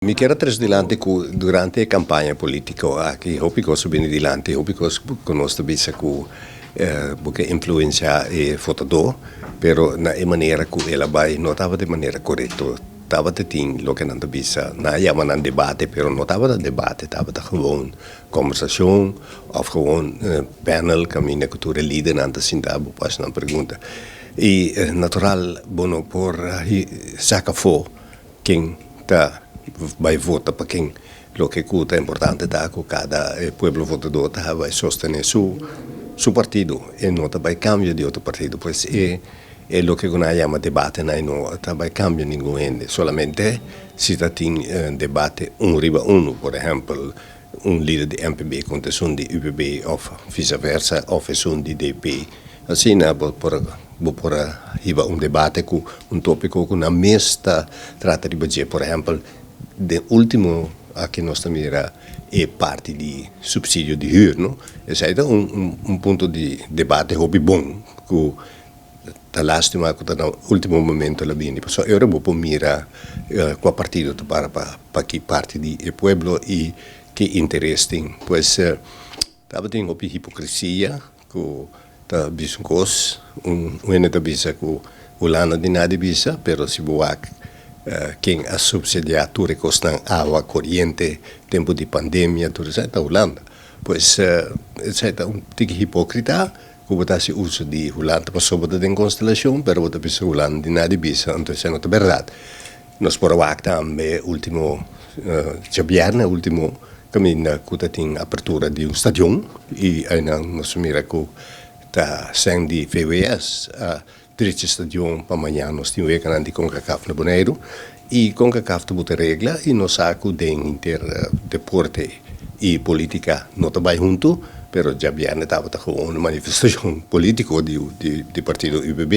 Mi kier a trece dilanti cu durante e campaña politico aki hopi cos a bini dilanti, hopi cos cu nos ta bisa cu bo ke influencia e votador, pero na e manera cu el a bay no tabata e manera corecto. Tabata tin loke nan ta bisa, nan a yama nan debate, pero no tabata debate, tabata gewoon conversacion of gewoon panel caminda cu tur e lidernan ta sinta bo por haci nan pregunta. Y natural bo no por saca afo ken ta bai vota pa ken. Loke ku ta importante ta ku kada pueblo votadó ta bai sostené su su partido, e no ta bai kambia di otro partido. Pues e e loke ku nan a yama debatenan e no ta bai kambia ningun hende, solamente si ta tin debate un riba unu, por ehèmpel un lider di MPB kontra esun di UPB òf visa versa òf esun di DP. Asina bo por bo por a hiba un debate ku un tópiko ku nan mes ta trata riba dje. Por ehèmpel, den último aki nos ta mira e parti di supsidio di hür, no? Esei ta un un punto di debate hopi bon ku ta lástima ku ta na último momento el a bini. Pasobra e ora bo por mira kua partido ta para pa pa ki parti di e pueblo i ki interes tin. Pues tabatin hopi hipokresia ku ta bisa un kos, un hende ta bisa ku Hulanda di nada di bisa, pero si bo wak ken a supsidiá tur e kosnan, awa, koriente, tempu di pandemia, tur esei ta Hulanda. Pues esei ta un tiki hipókrita ku bo ta hasi uso di Hulanda pasobra bo ta den konstelashon, pero bo ta bisa Hulanda di nada di bisa, anto esei no ta bèrdat. Nos por a wak tambe ultimo djabièrnè ultimo kaminda ku ta tin apertura di un stadion i einan nos a mira ku ta sèn di VWS a drecha e stadion pa mañan nos tin weganan di Concacaf na Boneiru i Concacaf ta buta regla i nos sa ku den henter deporte i politica no ta bai huntu pero djabièrnè tabata gewoon un manifestashon politico di di partido UPB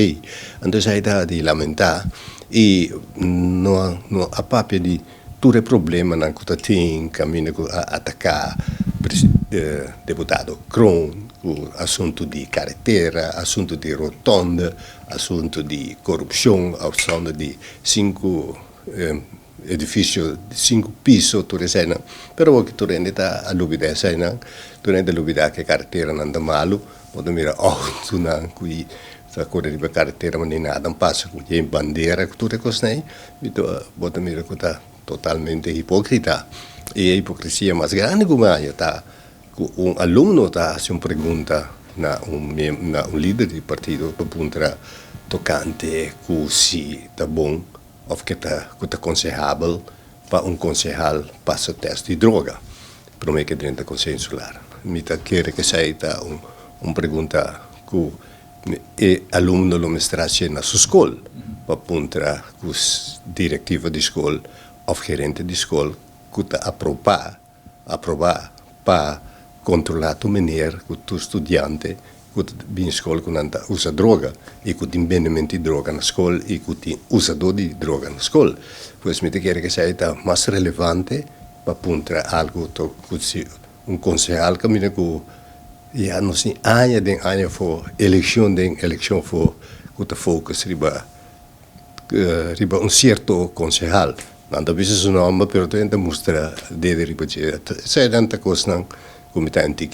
anto esei ta di lamenta. I no no a papia di tur e problemanan ku ta tin kaminda ku a ataká deputado Kroon ku asuntu di karetera, asuntu di rotonde, asuntu di korupshon, asuntu di sinku edifisio di sinku piso, tur eseinan. Pero awor ki tur hende ta a lubida eseinan, tur hende a lubida ku e kareteranan ta malu, bo ta mira outonan ku Ta kore riba karetera ma ni nada a pasa ku dje bandera ku tur e kosnan ei mi ta bo ta mira ku ta totalmente hipokrita i e hipokresia mas grandi ku mi haña ta ku un alumno ta hasi un pregunta na un na un lider di partido pa puntra tokante ku si ta bon òf ke ta ku ta konsehabel pa un konsehal pasa tèst di droga promé ke drenta Konseho Insular. Mi ta kere ku esei ta un un pregunta ku E alumno lo mester hacié na su scol pa puntra cu directiva di scol of gerente di scol cu ta aproba aproba pa controla tur meneer cu tur studiante cu ta bin scol cu nan ta usa droga y cu tin bendemento di droga na scol y cu tin usador di droga na scol. Pues mi ta kere cu esey ta mas relevante pa puntra algo to cu si un concehal caminda cu Ya nos tin aña den aña for eleccion den eleccion for cu ta focus riba riba un cierto concehal. Nan ta bisa su nomber pero ta mustra dede riba dje. Esainan ta cosnan cu mi ta anti.